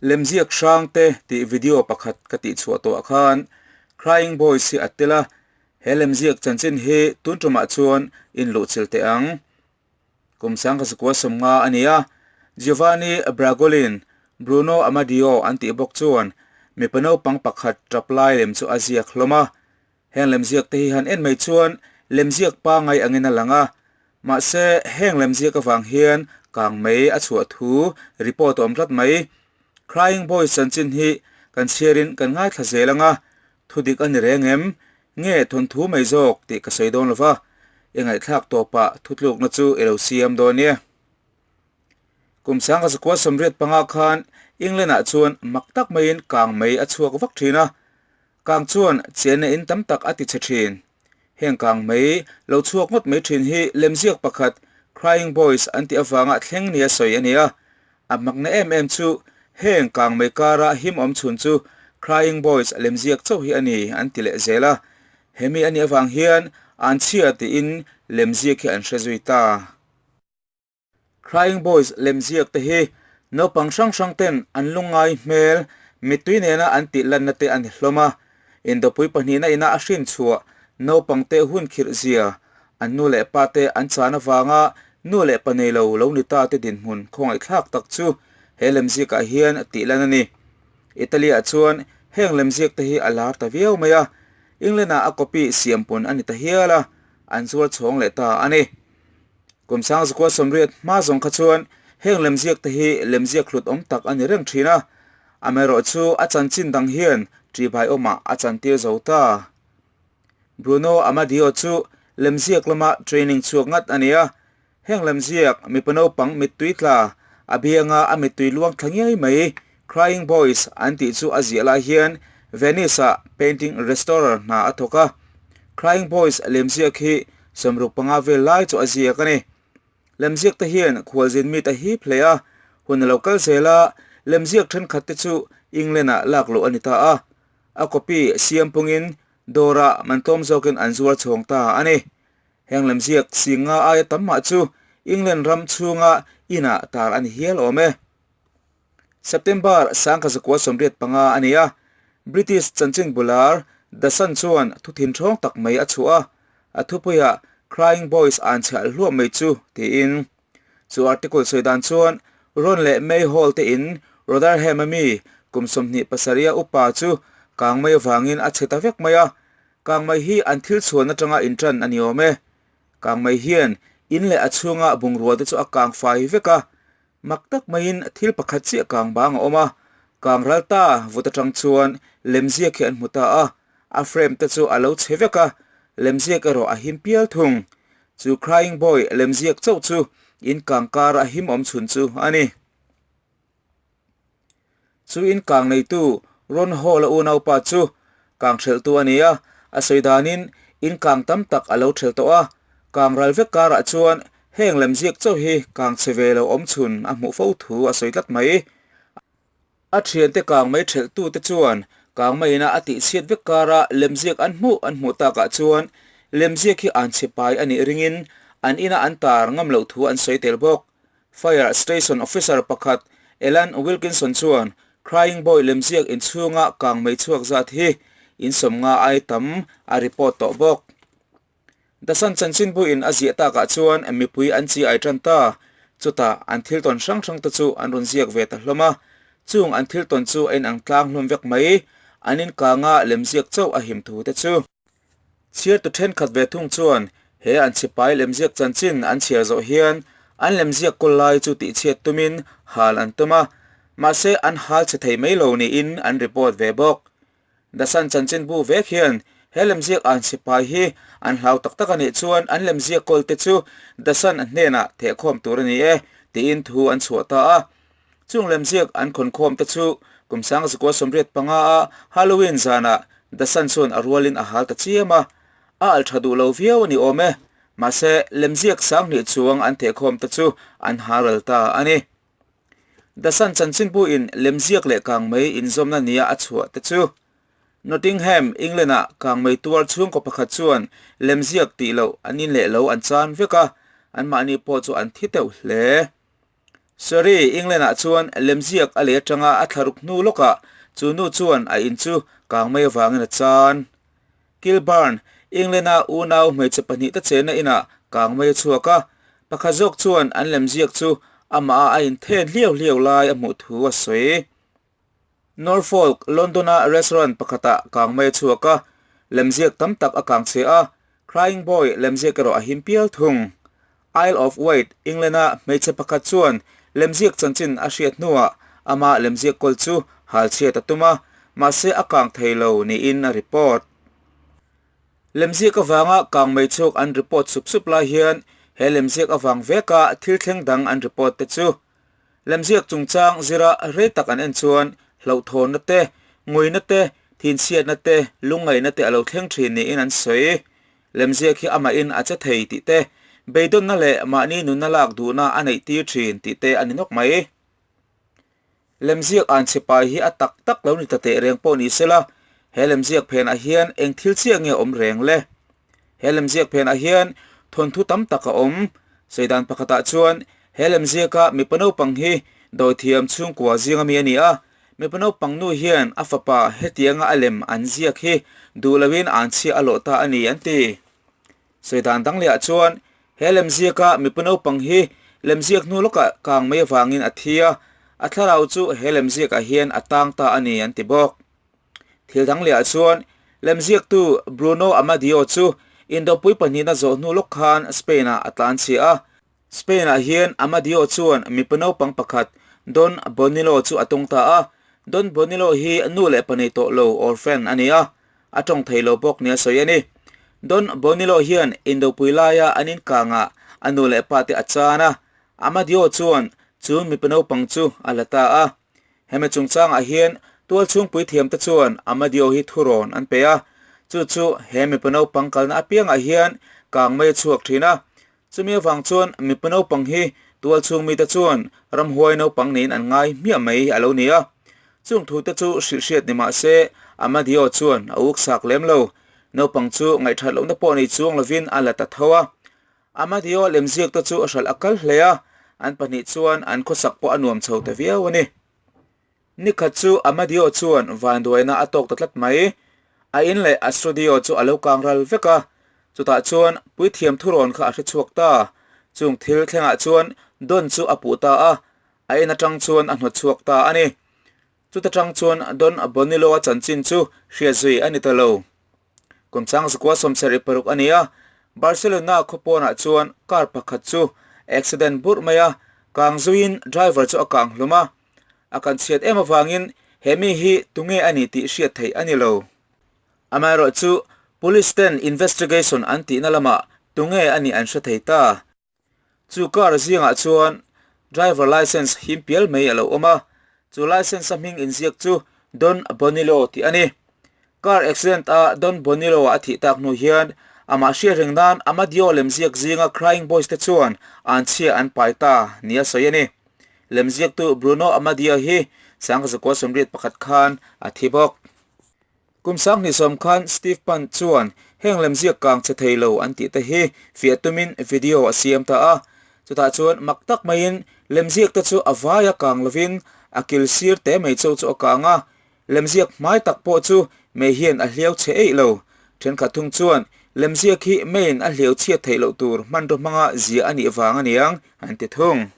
Lemziak hrang te tih video pakhat ka tih chhuah tawh ah khan Crying Boys hi a tel a, he lemziak chanchin hi tun tumah chuan in luhchilh teh ang. Kum sangkhat zakua 50 a ni a, Giovanni Bragolin, Bruno Amadio an tih bawk chuan mipa naupang pakhat tap lai lem chu a ziak hlawm a. Heng lemziak te hi han en mai chuan lemziak pangai angin a lang a, mahse heng lemziak avang hian kang mai a chhuah thu report a awm tlat mai. Crying Boys chanchin hi kan chhiarin kan ngaithla zel ang a, thudik a ni reng em? Nge thawnthu mai zawk tih ka sawi dawn lo va, i ngaihthlak tawpah thutlukna chu i lo siam dawn nia. Kum 1985 khan England-ah chuan mak tak maiin kang mai a chhuak vak thin a, Kang chuan chenna in tam tak a ti chhe thin. Heng kang mai lo chhuak ngawt mai thin hi lemziak pakhat Crying Boys an tih avanga thleng nia sawi a ni a. A hmakna em em chu heng kang mai kara him awm chhun chu Crying Boys lemziak chauh hi a ni an ti leh zel a. Hemi a nih avang hian an chhia tiin lemziak hi an hre zui ta. Crying Boys lemziak te hi naupang hrang hrang ten an lungngai hmel mittui nena an tih lanna te a ni hlawm a. Indopui pahnihna ina a hrin chhuah naupang te hun khirh zia, an nu leh pa te an chan avanga nu leh pa nei lo lo ni ta te dinhmun khawngaihthlak tak chu he lemziakah hian tih lan a ni. Italy-ah chuan heng lemziak te hi a lar ta viau mai a, England-ah a copy siampun a ni ta hial a, an zuar chhawng leh ta a ni. Kum 1980 hma zawng kha chuan heng lemziak te hi lemziak hlut awm tak a ni reng thin a, amaherawhchu a chanchin dang hian ṭihbai awmah a chantir zo ta. Bruno Amadio chu lemziak lama training chhuak ngat a ni a, heng lemziak mipa naupang mittui tla a bianga a mittui luang thla ngei mai Crying Boys an tih chu a ziah lai hian Venice-ah painting restorer hna a thawk a. Crying Boys lemziak hi 65 vel lai chu a ziak a ni. Lemziak te hian khualzin mi ta hip hle a, hun a lo kal zel a, lemziak thenkhat te chu England-ah lak loh a ni ta a. A copy siam pungin dawrah man tlawm zawkin an zuar chhawng ta a ni. Heng lemziak singa aia tam mah chu England ram chhunga inah tar a ni hial awm e. September 1985 a ni a, British chanchin bular The Sun chuan thu thinthawng tak mai a chhuah a, a thupuiah Crying Boys an chhiah hluah mai chu tiin. Chu article sawi dan chuan Ron leh May Hall te in Rotherham a mi kum 27 a upa chu kang mai avangin a chhe ta vek mai a, kang mai hi an thil chhuan atanga intan a ni awm e. Kang mai hian in leh a chhunga bungrua te chu a kang fai vek a, Mak tak maiin thil pakhat chiah kang bang a awm a, kang ral ta vut atang chuan lemziak hi an hmu ta a, a frame te chu a lo chhe vek a, lemziak erawh a him pial thung. Chu Crying Boy lemziak chauh chu in kang kar a him awm chhun chu a ni. Chu in kang neitu Ron Hall-a unaupa chu kang hrelhtu a ni a, a sawi danin in kang tam tak a lo hrelh tawh a, kang ral vek karah chuan heng lemziak chauh hi kang chhe ve lo awm chhun a hmuh fo thu a sawi tlat mai. A thiante kang mai hrelhtute chuan kang maiina a tihchhiat vek kara lemziak an hmuh an hmuh takah chuan lemziak hi an chhe pai a nih ringin an ina an tar ngam loh thu an sawi tel bawk. Fire Station Officer pakhat Elan Wilkinson chuan Crying Boy lemziak inchhunga kang mei chhuak zat hi in 50 ai tam a report tawh bawk. The Sun chanchinbuin a ziah takah chuan mipui an chi ai tan ta. Chutah an thil tawn hrang hrang te chu an rawn ziak ve ta hlawm a. Chung an thil tawn chu a inang tlang hlawm vek mai. An inkanga lemziak chauh a him thu te chu. Chhiartu thenkhat ve thung chuan he an chhipai lemziak chanchin an chhiar zawh hian an lemziak kawl lai chu tihchhiat tumin hal an tum a, mahse an hal chhe thei mai lo niin an report ve bawk. The Sun chanchinbu vek hian he lemziak an chhipai hi an hlau tak tak a nih chuan an lemziak kawl te chu The Sun hnenah thehkhawm tur a ni e tiin thu an chhuah ta a. Chung lemziak an khawnkhawm te chu kum 1985 a Halloween zanah The Sun chuan a rualin a hal ta chiam a, a alh tha duh lo viau a ni awm e. Mahse, lemziak 2000 chuang an thehkhawm te chu an haral ta a ni. The Sun chanchinbuin lemziak leh kangmei inzawmna nia a chhuah te chu Nottingham, England-ah kangmei tuar chhungkaw pakhat chuan lemziak tih loh an inleh lo an chan vek a, anmahni pawh chu an thi teuh hle. Surrey, England-ah chuan lemziak a lei atanga a thla ruk hnu lawkah chu nu chuan a in chu kang mai avangin a chan. Kilburn, England-a unau hmeichhe pahnihte chenna inah kang mai a chhuak a, pakhat zawk chuan an lemziak chu amah a a inthen hliau hliau lai a hmuh thu a sawi. Norfolk, London-a restaurant pakhatah kang mai a chhuak a, lemziak tam tak a kang che a, Crying Boy lemziak erawh a him pial thung. Isle of Wight, England-a hmeichhe pakhat chuan lemziak chanchin a hriat hnuah ama lemziak kawl chu hal chhiat a tum a, mahse a kang thei lo niin a report. Lemziak avanga kang mai chhuak an report sup sup lai hian he lemziak avang veka thil thleng dang an report te chu Lemziak chungchang zira rei tak an en chuan hlauhthawnna te, nguina te, thinchhiatna te, lungngaihna te a lo thleng thin niin an sawi. Lemziak hi amahin a che thei tih te, beidawnna leh mahni nunna lak duhna a neih tir thin tih te a ni nawk mai. Lemziak an chhe pai hi a tak tak lo ni ta teh reng pawh ni sela, he lemziak phenah hian eng thil chiah nge awm reng le? He lemziak phenah hian thawnthu tam tak a awm. Sawidan pakhatah chuan he lemziaka mipa naupang hi dawithiam chhungkua zinga mi a ni a, mipa naupang nu hian a fapa hetianga a lem an ziak hi duh loin an chhia a lawh ta a ni an ti. Sawidan dang lehah chuan he lemziaka mipa naupang hi lemziak hnu lawkah kang mai avangin a thi a, a thlarau chu he lemziakah hian a tang ta a ni an ti bawk. Thil dang lehah chuan lemziaktu Bruno Amadio chu Indopui pahnihna zawh hnu lawk khan Spain-ah a tlan chhia a. Spain-ah hian Amadio chuan mipa naupang pakhat Don Bonillo chu a tawng ta a. Don Bonillo hi nu leh pa nei tawh lo, orphan, a ni a, a tawng thei lo bawk nia sawi a ni. Don Bonillo hian Indopui laia an inkangah a nu leh pate a chan a, Amadio chuan chu mipa naupang chu a la ta a. Hemi chungchangah hian tualchhungpui thiamte chuan Amadio hi thurawn an pe a, chu chu he mipa naupang kalna apiangah hian kang mai a chhuak thin a. Chumi avang chuan mipa naupang hi tualchhung mite chuan ramhuai naupang niin an ngai hmiah mai a lo ni a. Chung thute chu hrilhhriat ni mah se Amadio chuan a uksak lem lo. Naupang chu ngaihthat lohna pawh nei chuang lovin a la ta tho a. Amadio lemziak te chu a hralh a kal hle a, an pahnih chuan an khawsak pawh a nuam chho ta viau a ni. Nikhat chu Amadio chuan vanduaina a tawk ta tlat mai. A in leh a studio chu a lo kang ral vek a, chutah chuan puithiam thurawn kha a hre chhuak ta. Chung thil thlengah chuan Don chu a puh ta a, a in atang chuan a hnawt chhuak ta a ni. Chuta tang chuan Don Bonillo-a chanchin chu hriat zui a ni ta lo. Kum chang zakua 76 a ni a, Barcelona khaw pawnah chuan car pakhat chu accident burh mai a, kang zuiin driver chu a kang hlum a. A kan chhiat em avangin he mi hi tunge a ni tih hriat theih a ni lo. Amaherawhchu police ten investigation an tihna lamah tunge a nih an hre thei ta. Chu car zingah chuan driver licence him pial mai a lo awm a, chu licence a hming inziak chu Don Bonillo tih a ni. Car accident a Don Bonillo a thih tak hnu hian amah hriat reng nan Amadio lemziak zinga Crying Boys te chuan an chhia an pai ta nia sawi a ni. Lemziaktu Bruno Amadio hi 1981 khan a thi bawk. Kum sanghnih sawm khan Steve Pan chuan heng lemziak kang che thei lo an tih te hi fiah tumin video a siam ta a. Chutah chuan mak tak maiin lemziak te chu a vai a kang lovin a kil sir te mai chauh chu a kang a. Lemziak hmai tak pawh chu mei hian a hliau che eih lo. Thenkhat thung chuan lemziak hi meiin a hliau chhiat theih loh tur hmanraw hmanga ziah a nih vang aniang an ti thung.